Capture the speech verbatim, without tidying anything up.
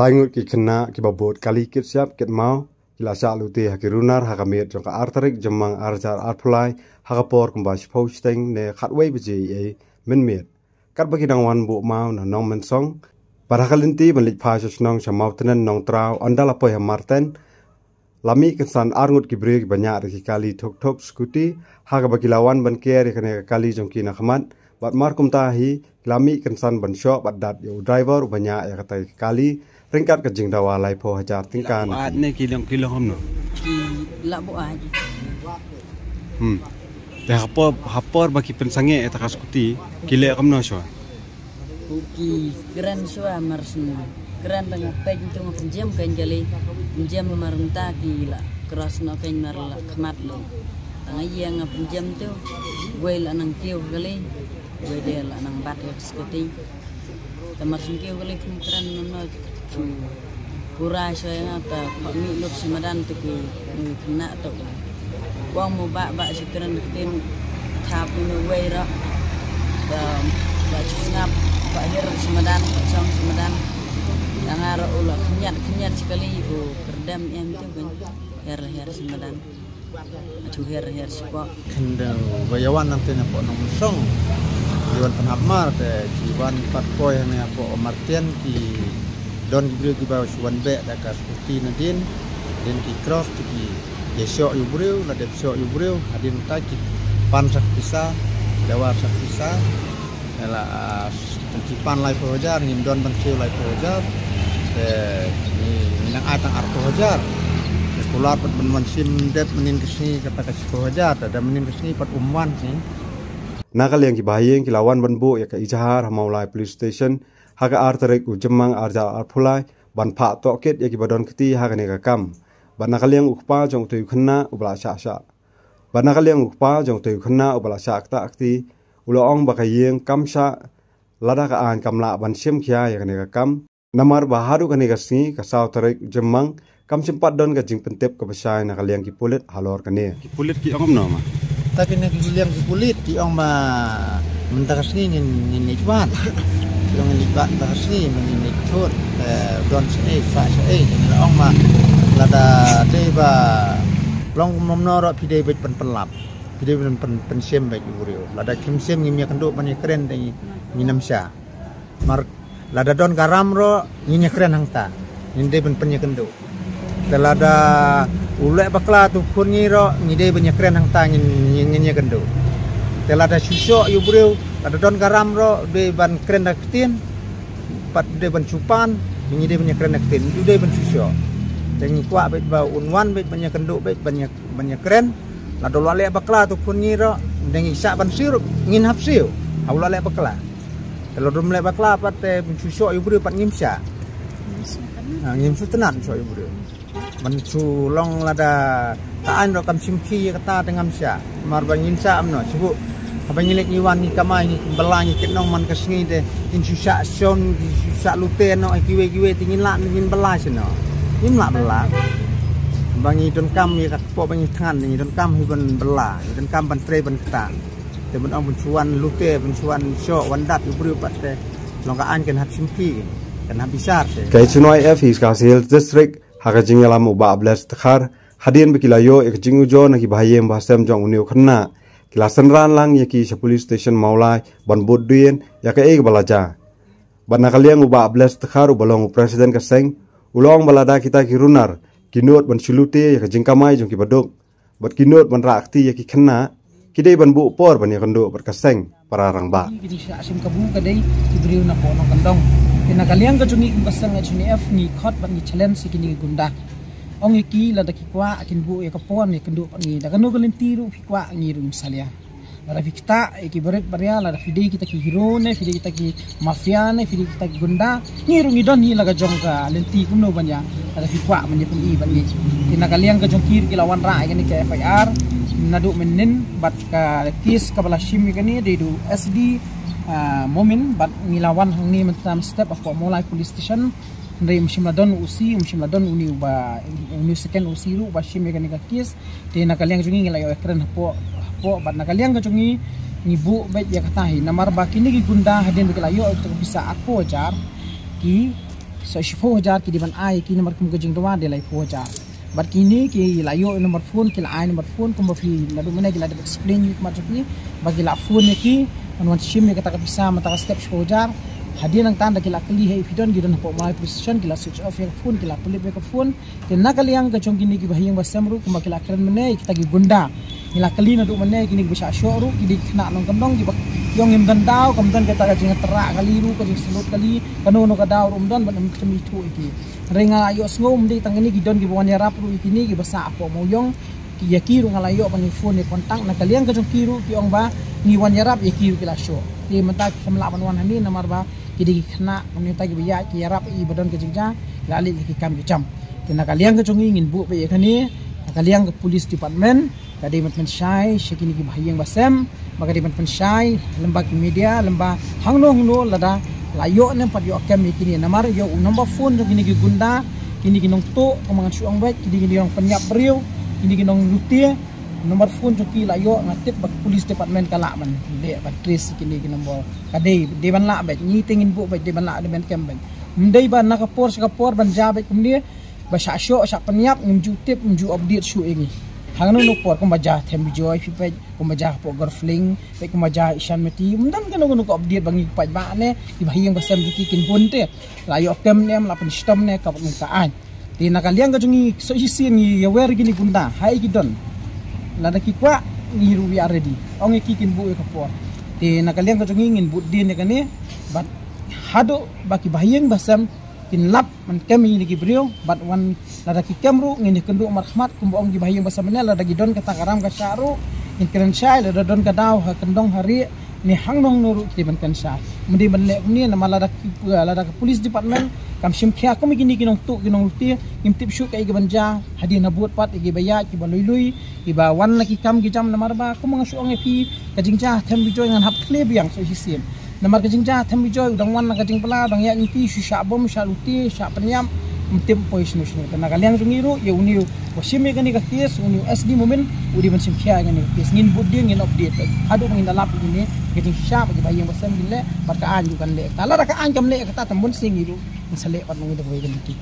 Laingut ki khynnah kiba bud kali kit siap kit maw ki la shah lute ha ki runar ha ka miet jong ka ar tarik Jymmang ar hajar arphew lai ha ka por kumba shiphew shiteng ne khatwei baje eiei mynmiet. Katba ki dang wan buh maw na Nongmynsong, bad ha ka lynti ban leit phai sha shnong sha Mawtneng Nongtraw ynda la poi ha Marten, la mih kynsan arngut ki briew kiba ñiah da ki kali thuk thuk scooty, ha kaba ki la wan ban ker ïa kane ka kali jong ki na khmat, bad mar kumta hi ki la mih kynsan ban shoh bad dat ïa u driver uba ñiah ïa kata ka kali ryngkat ka jingdawa laiphew hajar tyngka. Buaid ne ki long, ki long kumno? Ki la buaid. Hmm. Te ha por, ha por ba ki pynsangeh ïa kata ka scooty, ki leh kumno shuwa? Ki kren shuwa mar shu kren, tang peit ntu nga pynjem kein kali. Pynjem mar mynta ki la cross noh kein mar la khmat lei. Tang ïa nga pynjem tu, wei la nang kiew kali, wei de la nang bat ïa ka scooty. Te mar shu kiew kali kum kren noh noh shu pura shuwa ïa nga, te pha mih lut sha madan te ki, ki khynnah to. Ong mo bah bah shu kren ktien thap ïa uwei ruh. Te bah shu sngap, bah her sha madan, bah shong sha madan. Te nga ruh u la khynñiat khynñiat shi kali, u kyrdem em te u her her sha madan. Atu her her sha pok. Khyndew ba ïa wan nangta na pok Nongmynsong. Ïa wan pynhap mar te ki wan pat poi hangne hapoh Marten, ki don ki briew kiba shu wan beh da ka scooty nadien. Hadien ki cross te ki ïa shoh ïa u briew, la dep shoh ïa u briew, hadien ta ki pan sa ka pisa, dawa sa ka pisa. Ïa la, ah, tang ki pan laiphew hajar, ngim don ban siew laiphew hajar. Te ngi, ngi nang ai tang arphew hajar. Te kular pat ban wan shim dep mynnin ka sngi kata ka shiphew hajar, te da mynnin ka sngi pat um wan sngi. Na ka liang kiba ha ïing ki la wan ban buh ïa ka ejahar ha Mawlai Police Station ha ka ar tarik u Jymmang ar hajar arphew lai ban phah tohkit ïa kiba don kti ha kane ka kam. Bad na ka liang u kpa jong utei u khynnah uba la shah shah Bad na ka liang u kpa jong utei u khynnah uba la shah ktah kti, u la ong ba ka ïing kam shah lada ka aiñ kam lah ban shim khia ïa kane ka kam. Namar ba haduh kane ka sngi, ka saw tarik Jymmang, kam shym pat don ka jingpyntip kaba shai na ka liang ki pulit halor kane. Ki pulit ki ong kumno ma? Ta kine ki liang ki pulit ki ong ba mynta ka sngi ngin, ngin leit wad. Ki ong ngin leit wad mynta ka sngi, ngin leit thur, eh, don shaei, sah shaei. Ki la ong ma lada dei ba long kumno ruh phi dei beit ban pynlap. Phi dei ban pyn, pynshim beit u briew. Lada kim shim ngim ïakynduh ban ïakren te ngin ym shah. Mar lada don ka ram ruh ngin ïakren hangta. Ngin dei ban pynïakynduh. Te lada u leh bakla tu khun ngi ruh ngi dei ban ïakren hangta ngin, ngin, ngin ïakynduh. Te lada shu shoh ïa u briew, lada don ka ram ruh dei ban kren da ktien, pat dei ban shu pan, ngi dei ban ïakren da ktien, u dei ban shu shoh. Te ngi kwah beit ba un wan beit ban ïakynduh beit ban ïa, ban ïakren. Lada u la leh bakla tu khun ngi ruh, dang ngi shah ban siew ruh, ngin hap siew. Ha u la leh bakla. Te lada um leh bakla pat te ban shu shoh ïa u briew pat ngim shah. Ha, ngim shu tnat shoh ïa u briew. Ban shu long lada ka aiñ ruh kam shim khia ïa kata te ngam shah. Mar ba ngin shah kumno, shu buh. Haba ngi leit ngi wan ngi kamai ngi bylla ngi kit nong man ka sngi te ngin shu shah shon, ngin shu shah lute noh, eh, kiwei kiwei te ngin lah ngin bylla shano. Ngim lah bylla. Ba ngi donkam ïa ka kpoh ba ngi thngan, ngi donkam hi ban bylla, ngi donkam ban trei ban ktah. Te ban ong ban shu wan lute, ban shu wan shoh, wan dat ïa u briew pat te long ka aiñ kan hap shim khia, kan hap bishar te. Ka H N Y F East Khasi Hills District, ha ka jingïalam u Bah Bless Dkhar, hadien ba ki la ïoh ïa ka jingujor na ki bahaïing bahasem jong une u khynnah, ki la synran lang ïa ki sha Police Station Mawlai ban bud dien ïa kaei kaba la jia. Bad na ka liang u Bah Bless Dkhar uba long u President ka seng, u la ong ba lada kita ki runar ki nud ban shu lute ïa ka jingkamai jong ki baduk, bad ki nud ban rah kti ïa ki khynnah, ki dei ban buh por ban ïakynduh bad ka seng para rangbah. Ki dei sha shim kabu ka dei ki briew na poh nongkyndong. Te na ka liang ka jong ngi kum ka seng H N Y F ngi khot bad ngi challenge ïa kine ki gunda. Ong ïa ki lada ki kwah kin buh ïa ka por ïakynduh bad ngi. Da kano ka lynti ruh phi kwah ngi ruh ngim salia. Lada phi ktah ïa ki barit baria, lada phi dei kita ki hero ne phi dei kita ki mafia ne phi dei kita ki gunda, ngi ruh ngi don hi la ka jong ka lynti kumno ban ïa, lada phi kwah ban ïa pyni bad ngi. Te na ka liang ka jong ki ruh ki la wanrah ïa kane ka F I R naduh mynnin bad ka case kaba la shim ïa kane dei da u S D, ah, Momin, bad ngi la wan hangne mynta mynstep hapoh Mawlai Police Station. Hynrei um shym la don u O C, um shym la don une uba, une u second O C ruh uba shim ïa kane ka case. Te na ka liang jong ngi ngi la ïoh ïakren hapoh, hapoh, bad na ka liang ka jong ngi ngi buh beit ïa kata hi. Namar ba kine ki gunda hadien ba ki la ïoh ïa ka pisa arphew hajar, ki So shiphew hajar ki dei ban ai ki namar kum ka jingdawa dei laiphew hajar. Bad kine ki la ïoh number phone, ki la ai number phone kumba phi naduh mynne ki la dep explain ïa ki mat jong ki ba ki la phone ïa ki ban wan shim ïa kata ka pisa mynta ka step shiphew hajar. Hadien nangta da ki la kylli ha i phi don, ki don hapoh Mawlai police station, ki la switch off ïa ka phone, ki la pynlip ïa ka phone. Te na ka liang ka jong kine ki bahaïing basem ruh kumba ki la kren mynne ïa kita ki gunda. Ngi la kylli naduh mynne kine ki ba shah shoh ruh ki dei ki khynnah nongkyndong ki ba ïong im don daw, kam don kata ka jingtrah kali ruh, ka jingsalut kali, kano kano ka daw ruh ym don ban ym khlem ithuh ïa ki. Hynrei nga la ïohsngew ym dei tang kine, ki don ki ba wan ïarap ruh ïa kine ki ba sah hapoh Mawïong. Ki ïa ki ruh nga la ïoh ban ïa phone ïa contact, na ka liang ka jong ki ruh ki ong ba ngi wan ïarap, ïa ki ruh ki la shoh. Te mynta ki khlem lah ban wan hangne namar ba ki dei ki khynnah mynta ki ba ïaid ki ïarap ïa i ba don ka jingjia, la leit ïa ki kam ki jam. Te na ka liang ka jong ngi ngin buh beit ïa kane, na ka liang ka police department ka dei ban pynshai sha kine ki bahaïing basem, ba ka dei ban pynshai lem bad ki media, lem bad hangno hangno lada la ïoh ne em pat ïoh kem ïa kine, namar ïa u number phone jong kine ki gunda, kine ki nongtuh, kumba ngan shu ong beit, kine ki nongpynïap briew, kine ki nonglute, number phone jong ki la ïoh, nga tip ba ka police department ka lah ban leh ban trace ïa kine ki number. Ka dei, dei ban lah beit, ngi te ngin buh beit, dei ban lah, dei ban kem beit. Ym dei ba na ka por sha ka por ban jia beit kumne, ba shah shoh shah pynïap, ngim ju tip, ngim ju update shuh ïa ngi. Hangno hangno por kumba jia Them Bijoy phi peit, kumba jia hapoh Gorfling, peit kumba jia Ishan Meti, ym don kano kano ka update ba ngi peit ba ne ki bahaïing basem jong ki kin bun te la ïoh kem ne em, la pynshitom ne em, ka bad ka aiñ. Te na ka liang ka jong ngi, sa shisien ngi ïawer ïa kine ki gunda ha ei ki don. Lada ki kwah ngi ruh we are ready, ong ïa ki kin buh ïa ka por. Te na ka liang ka jong ngi ngin bud dien ïa kane bad haduh ba ki bahaïing basem kin lap ban kem ïa kine ki briew, bad wan lada ki kem ruh ngin ïakynduh markhmat kumba ong ki bahaïing basem mynne, lada ki don kata ka ram ka shah ruh ngin kren shai, lada don ka daw ha kyndong ha rieh ne hangno hangno ruh ki dei ban kren shai. Ym dei ban leh kumne namar lada ki, lada ka police department kam shim khia kum ïa kine ki nongtuh ki nonglute, ngim tip shuh kaei kaban jia hadien habud pat ïa ki ba ïaid ki ba lui lui, ki ba wan na ki kam ki jam, namar ba kumba nga shu ong ïa phi, ka jingjia Them Bijoy ngan hap khlem biang sa shisien. Namar ka jingjia Them Bijoy u dang wan na ka jingpla, u dang ïaid lynti, shu shah bom, shah lute, shah pynïap, ym tip poi shano shano. Te na ka liang jong ngi ruh ïa une uba shim ïa kane ka case, une u S D Momin, u dei ban shim khia ïa kane ka case. Ngin bud dien, ngin update haduh ba ngin da lap ïa kine ka jingshisha ba ki bahaïing basem kin leh bad ka aiñ ruh kan leh. Te lada ka aiñ kam leh kata, te bun sien ngi ruh ngin sa leh pat ma ngi da kawei ka lynti.